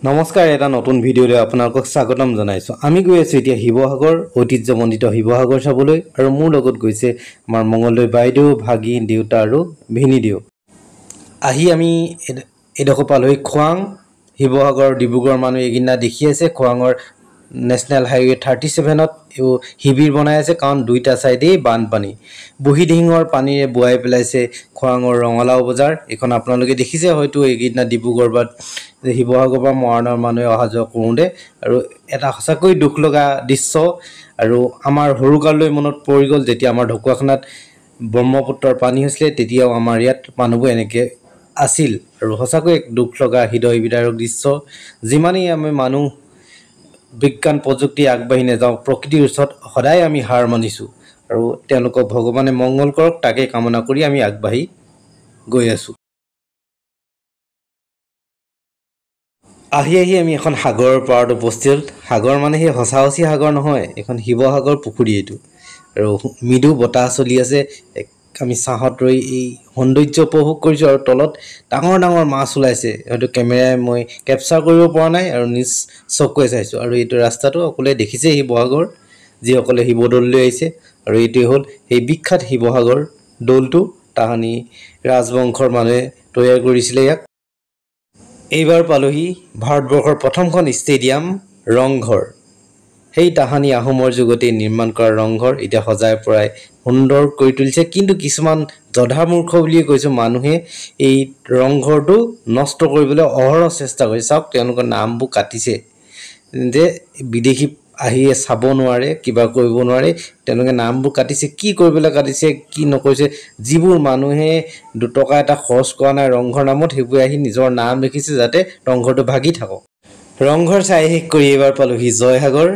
নমস্কাৰ, এটা নতুন ভিডিঅ'লৈ আপোনালোকক স্বাগতম জনাইছোঁ। আমি গৈ আছোঁ এতিয়া শিৱসাগৰ, ঐতিহ্যমণ্ডিত শিৱসাগৰ চাবলৈ আৰু মোৰ লগত গৈছে আমাৰ মঙলদৈ বাইদেউ, ভাগিন, দেউতা আৰু ভিনিদেউ। আহি আমি এইডোখৰ পালোহি খোৱাং। শিৱসাগৰ, ডিব্ৰুগড় মানুহ এইকেইদিনা দেখি আছে খোৱাঙৰ নেশ্যনেল হাইৱে 37ত এইবোৰ শিবিৰ বনাই আছে, কাৰণ দুইটা ছাইডেই বানপানী। বুঢ়ীদিহিঙৰ পানীৰে বোৱাই পেলাইছে খোৱাঙৰ ৰঙালাও বজাৰ। এইখন আপোনালোকে দেখিছে হয়তো এইকেইদিনা ডিব্ৰুগড় বা শিৱসাগৰ পৰা মৰাণৰ মানুহে অহা যোৱা কৰোঁতে। আৰু এটা সঁচাকৈ দুখ লগা দৃশ্য আৰু আমাৰ সৰুকাললৈ মনত পৰি গ'ল, যেতিয়া আমাৰ ঢকুৱাখানাত ব্ৰহ্মপুত্ৰৰ পানী হৈছিলে তেতিয়াও আমাৰ ইয়াত মানুহবোৰ এনেকৈ আছিল। আৰু সঁচাকৈ এক দুখ লগা হৃদয় বিদাৰক দৃশ্য। যিমানেই আমি মানুহ বিজ্ঞান প্ৰযুক্তি আগবাঢ়ি নাযাওঁ, প্ৰকৃতিৰ ওচৰত সদায় আমি হাৰ মানিছোঁ। আৰু তেওঁলোকক ভগৱানে মংগল কৰক তাকে কামনা কৰি আমি আগবাঢ়ি গৈ আছোঁ। আহি আহি আমি এখন সাগৰৰ পাৰত উপস্থিত হ'ল। সাগৰ মানে সেই সঁচা সঁচি সাগৰ নহয়, এইখন শিৱসাগৰ পুখুৰী এইটো। আৰু মৃদু বতাহ চলি আছে, আমি ছাঁহত ৰৈ এই সৌন্দৰ্য উপভোগ কৰিছোঁ। আৰু তলত ডাঙৰ ডাঙৰ মাছ ওলাইছে, হয়তো কেমেৰাই মই কেপচাৰ কৰিব পৰা নাই আৰু নিজ চকুৱে চাইছোঁ। আৰু এইটো ৰাস্তাটো সকলোৱে দেখিছে শিৱসাগৰ, যিসকলে শিৱদৌললৈ আহিছে। আৰু এইটোৱে হ'ল সেই বিখ্যাত শিৱসাগৰ দৌলটো, তাহানি ৰাজবংশৰ মানুহে তৈয়াৰ কৰিছিলে ইয়াক। এইবাৰ পালোহি ভাৰতবৰ্ষৰ প্ৰথমখন ষ্টেডিয়াম ৰংঘৰ। সেই তাহানি আহোমৰ যুগতেই নিৰ্মাণ কৰা ৰংঘৰ এতিয়া সজাই পৰাই সুন্দৰ কৰি তুলিছে। কিন্তু কিছুমান জধামূৰ্খ বুলিয়ে কৈছোঁ, মানুহে এই ৰংঘৰটো নষ্ট কৰিবলৈ অহৰহ চেষ্টা কৰিছে। চাওক, তেওঁলোকৰ নামবোৰ কাটিছে যে বিদেশী আহি চাব নোৱাৰে, কিবা কৰিব নোৱাৰে, তেওঁলোকে নামবোৰ কাটিছে। কি কৰিবলৈ কাটিছে, কি নকৰিছে, যিবোৰ মানুহে দুটকা এটা খৰচ কৰা নাই ৰংঘৰ নামত, সেইবোৰে আহি নিজৰ নাম লিখিছে যাতে ৰংঘৰটো ভাগি থাকক। ৰংঘৰ চাই শেষ কৰি এইবাৰ পালোহি জয়সাগৰ,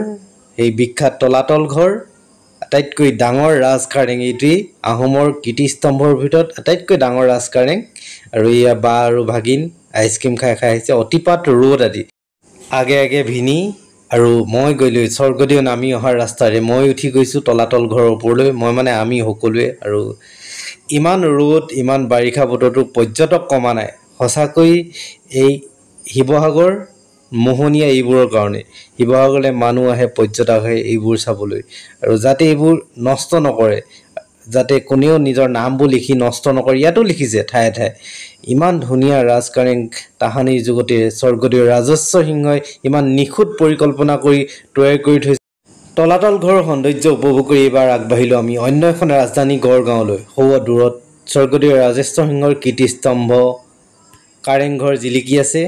সেই বিখ্যাত তলাতল ঘৰ। আটাইতকৈ ডাঙৰ ৰাজকাৰেং এইটোৱেই, আহোমৰ কীৰ্তিস্তম্ভৰ ভিতৰত আটাইতকৈ ডাঙৰ ৰাজকাৰেং। আৰু এয়া বা আৰু ভাগিন আইচক্ৰীম খাই খাই আহিছে, অতিপাত ৰ'দ আদি। আগে আগে ভিনি আৰু মই গৈ স্বৰ্গদেউ নামি অহাৰ ৰাস্তাৰে মই উঠি গৈছোঁ তলাতল ঘৰৰ ওপৰলৈ, মই মানে আমি সকলোৱে। আৰু ইমান ৰ'দ, ইমান বাৰিষা বতৰটো পৰ্যটক কমা নাই। সঁচাকৈ এই শিৱসাগৰ মোহনীয়া এইবোৰৰ কাৰণে। শিৱসাগৰলৈ মানুহ আহে, পৰ্যটক আহে এইবোৰ চাবলৈ, আৰু যাতে এইবোৰ নষ্ট নকৰে, যাতে কোনেও নিজৰ নামবোৰ লিখি নষ্ট নকৰে। ইয়াতো লিখিছে ঠায়ে ঠায়ে। ইমান ধুনীয়া ৰাজকাৰেং তাহানিৰ যুগতে স্বৰ্গদেউ ৰাজস্ব সিংহই ইমান নিখুঁত পৰিকল্পনা কৰি তৈয়াৰ কৰি থৈছে। তলাতল ঘৰৰ সৌন্দৰ্য উপভোগ কৰি এইবাৰ আগবাঢ়িলোঁ আমি অন্য এখন ৰাজধানী গড়গাঁৱলৈ। সৌ দূৰত স্বৰ্গদেউ ৰাজেশ্বৰ সিংহৰ কীৰ্তিস্তম্ভ কাৰেংঘৰ জিলিকি আছে।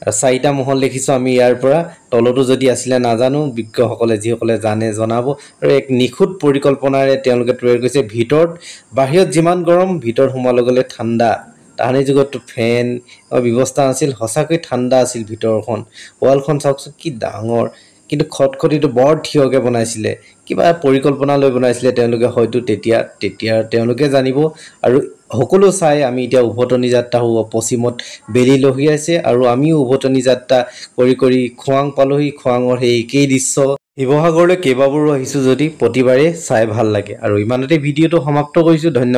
আৰু চাৰিটা মহল দেখিছোঁ আমি ইয়াৰ পৰা, তলতো যদি আছিলে নাজানো, বিজ্ঞসকলে যিসকলে জানে জনাব। আৰু এক নিখুঁত পৰিকল্পনাৰে তেওঁলোকে তৈয়াৰ কৰিছে। ভিতৰত বাহিৰত যিমান গৰম, ভিতৰত সোমোৱাৰ লগে লগে ঠাণ্ডা। তাহানিৰ যুগততো ফেন ব্যৱস্থা নাছিল, সঁচাকৈ ঠাণ্ডা আছিল ভিতৰখন। ৱালখন চাওকচোন কি ডাঙৰ, কিন্তু খটখটিটো বৰ থিয়কৈ বনাইছিলে, কিবা পৰিকল্পনা লৈ বনাইছিলে তেওঁলোকে, হয়তো তেতিয়া তেতিয়া তেওঁলোকে জানিব। আৰু সকলো চাই আমি এতিয়া উভতনি যাত্ৰা হ'ব। পশ্চিমত বেলি লহিয়াইছে আৰু আমিও উভতনি যাত্ৰা কৰি কৰি খোৱাং পালোহি। খোৱাঙৰ সেই একেই দৃশ্য। শিৱসাগৰলৈ কেইবাবাৰো আহিছোঁ যদি প্ৰতিবাৰে চাই ভাল লাগে। আৰু ইমানতে ভিডিঅ'টো সমাপ্ত কৰিছোঁ, ধন্যবাদ।